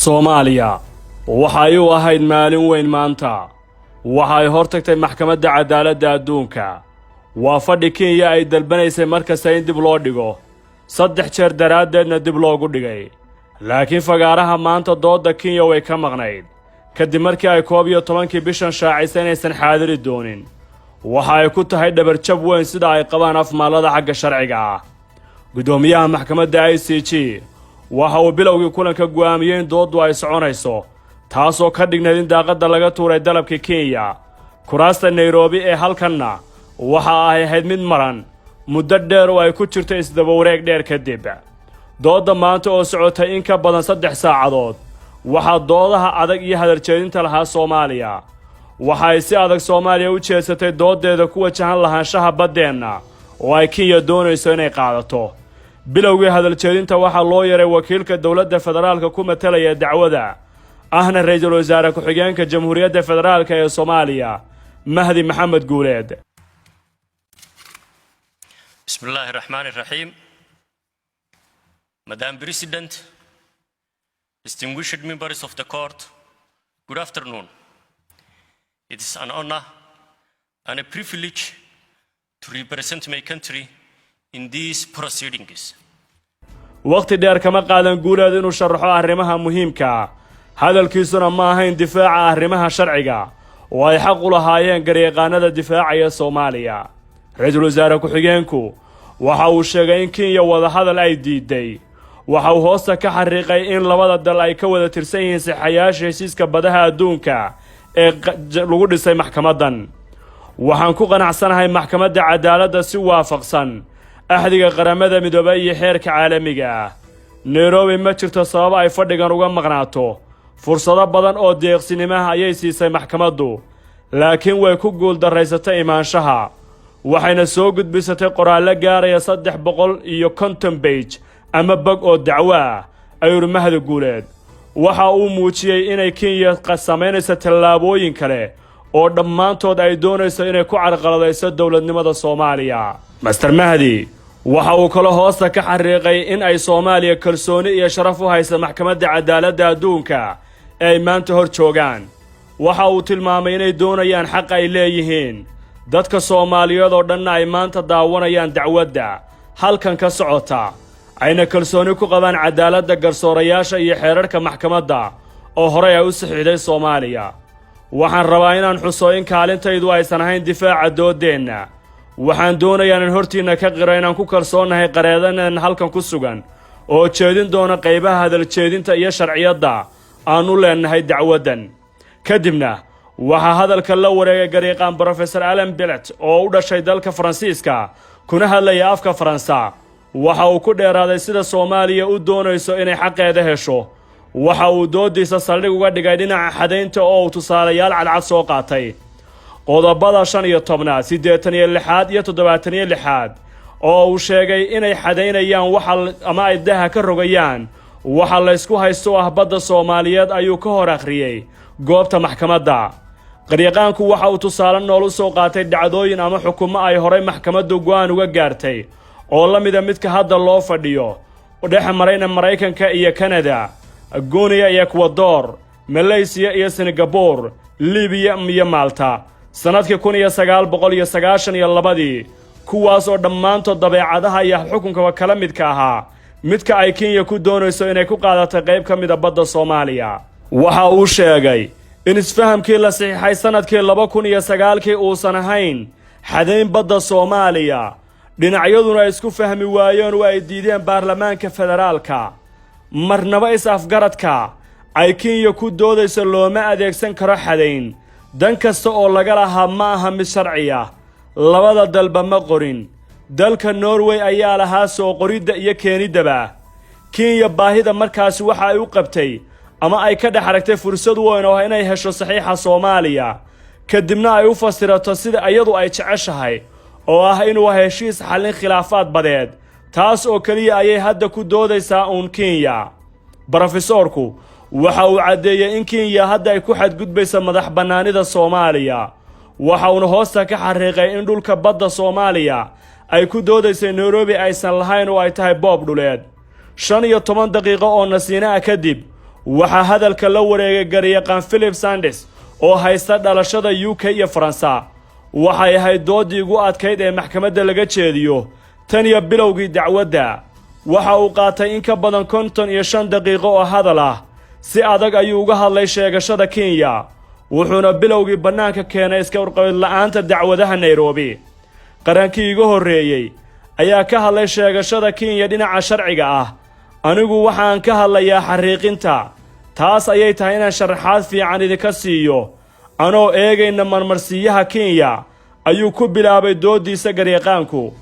Soomaaliya waxay u ahayd maalin weyn maanta. Waxa ay hor tagtay Maxkamadda Cadaaladda Adduunka. Waa fadhi Kenya ay dalbanaysay mar kasta in dib loo dhigo, 3 jeer daraaddeedna dib loogu dhigay. Laakiin fagaaraha maanta doodda Kenya way ka maqnayd, kadib markii ay 11-kii bishan shaacisay inaysan xaadiri doonin. Waxa ay ku tahay dhabarjab weyn, sida ay qabaan afmaallada xagga sharciga ah. Guddoomiyaha maxkamadda ICJ waxa uu bilowgii kulanka go'aamiyey in dooddu ay soconayso, taasoo ka dhignayd in daaqadda laga tuuray dalabka Kenya. Kuraasta Nairobi ee halkanna waxa ay ahayd mid maran muddo dheer oo ay ku jirto isdaba wareeg dheer kadib. Doodda maanta oo socotay in ka badan 3 saacadood, waxaa doodaha adag iyo hadaljeedinta lahaa Soomaaliya. Waxa ay si adag Soomaaliya u jeedsatay dooddeeda ku wajahan lahaanshaha baddeenna oo ay Kenya doonayso inay qaadato. Bilowgii hadaljeedinta waxaa loo yaray wakiilka dowladda federaalka ku matalaya dacwada, ahna ra-iisul wasaare ku-xigeenka Jamhuuriyadda Federaalka ee Soomaaliya, Mahdi Maxamed Guuleed. بسم الله الرحمن الرحيم. Madam President, distinguished members of the court, good afternoon. It is an honor and a privilege to represent my country in these proceedings. Wakhti dheer kama qaadan Guuleed inuu sharaxo arrimaha muhiimka. Hadalkiisuna ma ahayn difaaca arrimaha sharciga oo ay xaq u lahaayeen garyaqaanada difaacaya Soomaaliya. Ra-iisul wasaare ku-xigeenku waxa uu sheegay in Kenya wadahadal ay diiday. Waxa uu hoosta ka xariiqay in labada dal ay ka wada tirsan yihiin saxiixayaasha heshiiska badaha adduunka ee lagu dhisay maxkamaddan. "Waxaan ku qanacsanahay Maxkamadda Cadaaladda si waafaqsan axdiga Qaramada Midoobay iyo xeerka caalamiga ah, Nairobi ma jirto sabab ay fadhigan uga maqnaato. Fursado badan oo deeqsinimaha ayay siisay maxkamaddu, laakiin way ku guuldarraysatay imaanshaha, waxayna soo gudbisatay qoraallo gaaraya 350 page ama bog oo dacwo ah," ayuu Mahdi Guuleed. Waxa uu muujiyey inay Kenya samaynayso tallaabooyin kale oo dhammaantood ay doonayso inay ku carqaladayso dowladnimada Soomaaliya. Mister Mahdi waxa uu kaloo hoosta ka xariiqay in ay Soomaaliya kalsooni iyo sharaf u haysa Maxkamadda Cadaaladda Adduunka ee ay maanta hor joogaan. Waxa uu tilmaamay inay doonayaan xaq ay leeyihiin, dadka Soomaaliyeed oo dhanna ay maanta daawanayaan dacwadda halkan ka socota, ayna kalsooni ku qabaan cadaaladda garsoorayaasha iyo xeerarka maxkamadda oo horey ay u saxiixday Soomaaliya. "Waxaan rabaa inaan xuso in kaalintaydu aysan ahayn difaaca dooddeenna. Waxaan doonayaa inaan hortiinna ka qiro inaan ku kalsoonnahay qareedanan halkan ku sugan oo jeedin doona qaybaha hadaljeedinta iyo sharciyadda aannu leennahay dacwaddan." Kadibna waxaa hadalka la wareegay garyaqaan Brofesor Alain Pellet oo u dhashay dalka Faransiiska, kuna hadlaya afka Faransa. Waxa uu ku dheeraaday sida Soomaaliya u doonayso inay xaqeeda hesho. Waxa uu doodiisa saldhig uga dhigay dhinaca xadaynta oo uu tusaalayaal cadcad soo qaatay, qodobada 15aad, 86aad iyo 76aad, oo uu sheegay inay xadaynayaan waxa ama ay daha ka rogayaan waxa laysku haysto ah badda Soomaaliyeed, ayuu ka hor akhriyey goobta maxkamadda. Qaryaqaanku waxa uu tusaale nool u soo qaatay dhacdooyin ama xukumo ay horay maxkamaddu go'aan uga gaartay oo la mida midka hadda loo fadhiyo, dhex marayna Maraykanka iyo Kanada, Guinea iyo Ekwador, Maleysiya iyo Singabur, Libiya iyo Maalta sannadkii 1992-dii, kuwaas oo dhammaantood dabeecadaha iyo xukunkaba kala midka ahaa midka ay Kenya ku doonayso inay ku qaadato qayb ka mida badda Soomaaliya. Waxa uu sheegay in isfahamkii la saxiixay sannadkii 2009-kii uusan ahayn xadayn badda Soomaaliya, dhinacyaduna ay isku fahmi waayeen oo ay diideen baarlamaanka federaalka. "Marnaba is-afgaradka ay Kenya ku doodayso looma adeegsan karo xadayn. Dan kasta oo laga lahaa ma aha mid sharci ah. Labada dalba ma qorin. Dalka Norway ayaa lahaa soo qoridda iyo keeniddaba. Kenya baahida markaasi waxa ay u qabtay ama ay ka dhex aragtay fursad weyn oo ah inay hesho saxiixa Soomaaliya, kadibna ay u fasirato sida iyadu ay jeceshahay, oo ah inuu heshiis xallin khilaafaad badeed. Taas oo keliya ayay hadda ku doodaysaa uun Kenya." Brofesoorku waxa uu caddeeyey in Kenya hadda ay ku xadgudbayso madax bannaanida Soomaaliya. Waxa uuna hoosta ka xariiqay in dhulka badda Soomaaliya ay ku doodaysay Nairobi aysan lahayn oo ay tahay boob dhuleed. 15 daqiiqo oo nasiino ah kadib, Waxaa hadalka la wareegay garyaqaan Philip Sands oo haysta dhalashada UK iyo Faransa. Waxay ahayd dooddii ugu adkayd ee maxkamadda laga jeediyo tan iyo bilowgii dacwadda. Waxa uu qaatay in ka badan 55 daqiiqo oo hadal ah. Si adag ayuu uga hadlay sheegashada Kenya, wuxuuna bilowgii bannaanka keenay iska warqabid la'aanta dacwadaha Nairobi. "Qarankii iga horreeyey ayaa ka hadlay sheegashada Kenya dhinaca sharciga ah. Anigu waxaan ka hadlayaa xariiqinta. Taas ayay tahay inaan sharaxaad fiican idinka siiyo, anoo eegayna marmarsiiyaha Kenya," ayuu ku bilaabay dooddiisa garyaqaanku.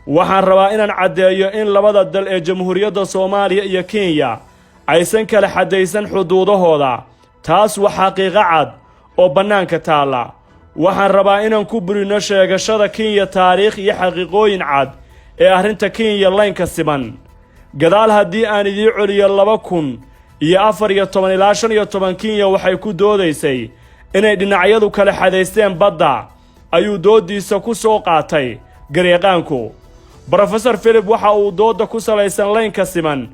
"Waxaan rabaa inaan caddeeyo in labada dal ee Jamhuuriyadda Soomaaliya iyo Kenya aysan kala xaddaysan xuduudahooda. Taas waa xaqiiqo cad oo bannaanka taalla. Waxaan rabaa inaan ku burinno sheegashada Kenya taariikh iyo xaqiiqooyin cad ee arrinta Kenya laynka siman. Gadaal haddii aan idii celiyo 2014 ilaa 15, Kenya waxay ku doodaysay inay dhinacyadu kala xadaysteen badda," ayuu dooddiisa ku soo qaatay garyaqaanku. Brofesor Philip waxa uu doodda ku salaysan laynka siman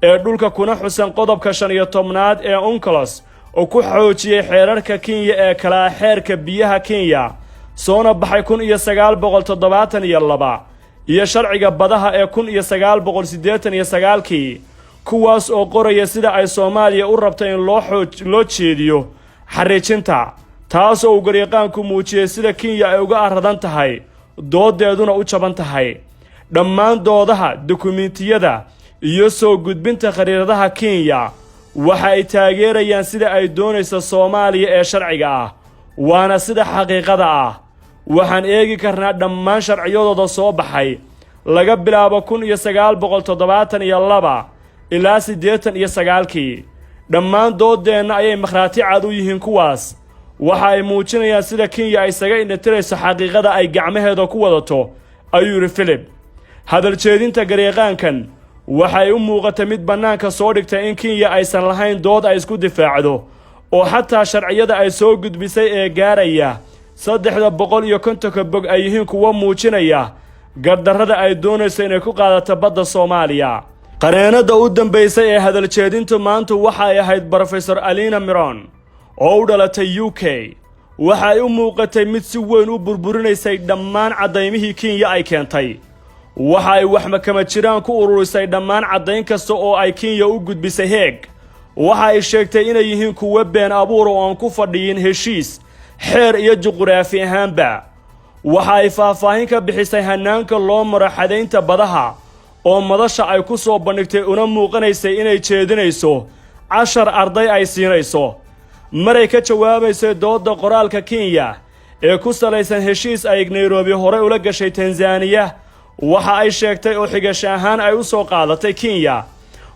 ee dhulka, kuna xusan qodobka 15aad ee UNCLOS, oo ku xoojiyey xeerarka Kenya ee kala ah xeerka biyaha Kenya soona baxay 1972 iyo sharciga badaha ee 1989-kii, kuwaas oo qoraya sida ay Soomaaliya u rabta in loo jeediyo xariijinta, taas oo uu garyaqaanku muujiyey sida Kenya ay uga aradan tahay, dooddeeduna u jaban tahay. Dhammaan doodaha, dukumiintiyada iyo soo gudbinta khariiradaha Kenya waxa ay taageerayaan sida ay doonayso Soomaaliya ee sharciga ah, waana sida xaqiiqada ah. Waxaan eegi karnaa dhammaan sharciyadooda soo baxay laga bilaabo 1972 ilaa 89-kii. Dhammaan dooddeenna ayay makhraati cad u yihiin. Kuwaas waxa ay muujinayaan sida Kenya ay isaga indhatirayso xaqiiqada ay gacmaheeda ku wadato," ayuu yidhi Philip. Hadaljeedinta garyaqaankan waxay u muuqatay mid bannaanka soo dhigtay in Kenya aysan lahayn dood ay isku difaacdo, oo xataa sharciyada ay soo gudbisay ee gaaraya 350-ka bog ay yihiin kuwo muujinaya gardarrada ay doonayso inay ku qaadato badda Soomaaliya. Qareenada u dambaysay ee hadaljeedintu maantu waxa ay ahayd Brofesor Alina Miron oo u dhalatay UK. Waxa ay u muuqatay mid si weyn u burburinaysay dhammaan caddaymihii Kenya ay keentay. Waxa ay waxmakama jiraan ku ururisay dhammaan caddayn kasta oo ay Kenya u gudbisay Heeg. Waxa ay sheegtay inay yihiin kuwo been abuur oo aan ku fadhiyin heshiis, xeer iyo juquraafi ahaanba. Waxa ay faahfaahin ka bixisay hannaanka loo maro xadaynta badaha oo madasha ay ku soo bandhigtay, una muuqanaysay inay jeedinayso cashar arday ay siinayso. Maray ka jawaabaysay doodda qoraalka Kenya ee ku salaysan heshiis ay Nairobi horey ula gashay Tanzaniya, waxa ay sheegtay oo xigasho ahaan ay u soo qaadatay Kenya,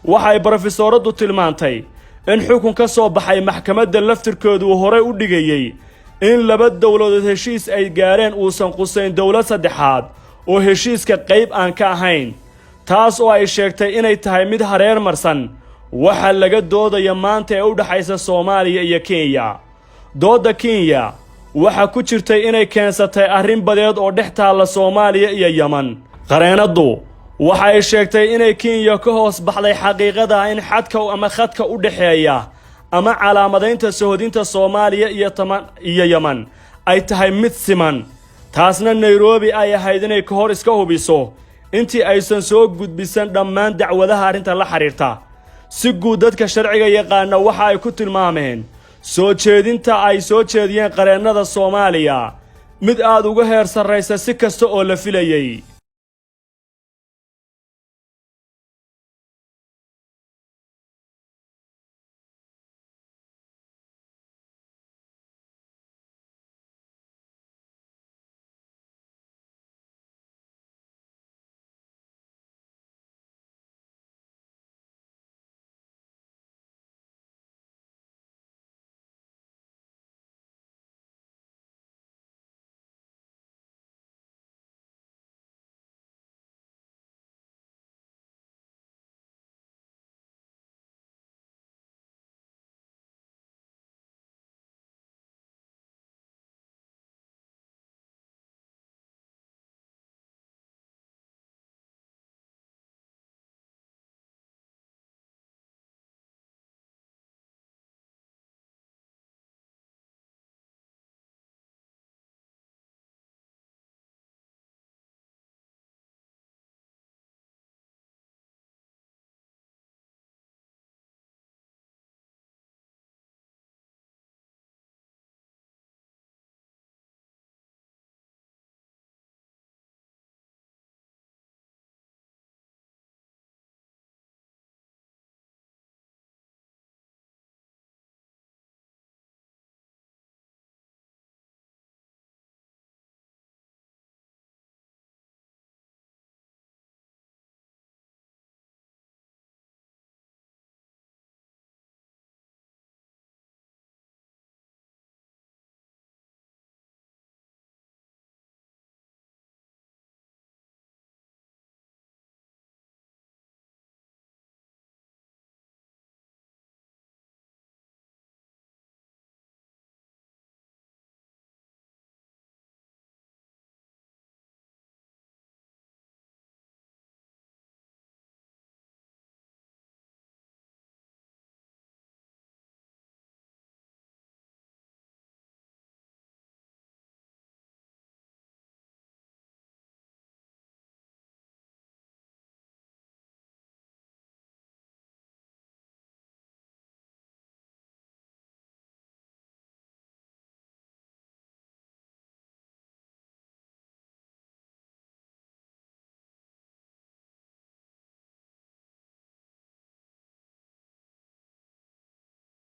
waxa ay brofesooradu tilmaantay in xukun ka soo baxay maxkamadda laftirkoodu uu horey u dhigayey in laba dowladood heshiis ay gaareen uusan qusayn dowlad saddexaad oo heshiiska qayb aan ka ahayn, taas oo ay sheegtay inay tahay mid hareer marsan waxa laga doodaya maanta ee u dhexaysa Soomaaliya iyo Kenya. Doodda Kenya waxaa ku jirtay inay keensatay arrin badeed oo dhex taalla Soomaaliya iyo Yeman. Qareenaddu waxa ay sheegtay inay Kenya ka hoos baxday xaqiiqada in xadka ama khadka u dhexeeya ama calaamadaynta sohodinta Soomaaliya iyo taman iyo Yeman ay tahay mid siman, taasna Nairobi ay ahayd inay ka hor iska hubiso intii aysan soo gudbisan dhammaan dacwadaha arrinta la xidhiirta. Si guud, dadka sharciga yaqaana waxa ay ku tilmaameen soo jeedinta ay soo jeediyeen qareennada Soomaaliya mid aad uga heer sarraysa si kasta oo la filayey.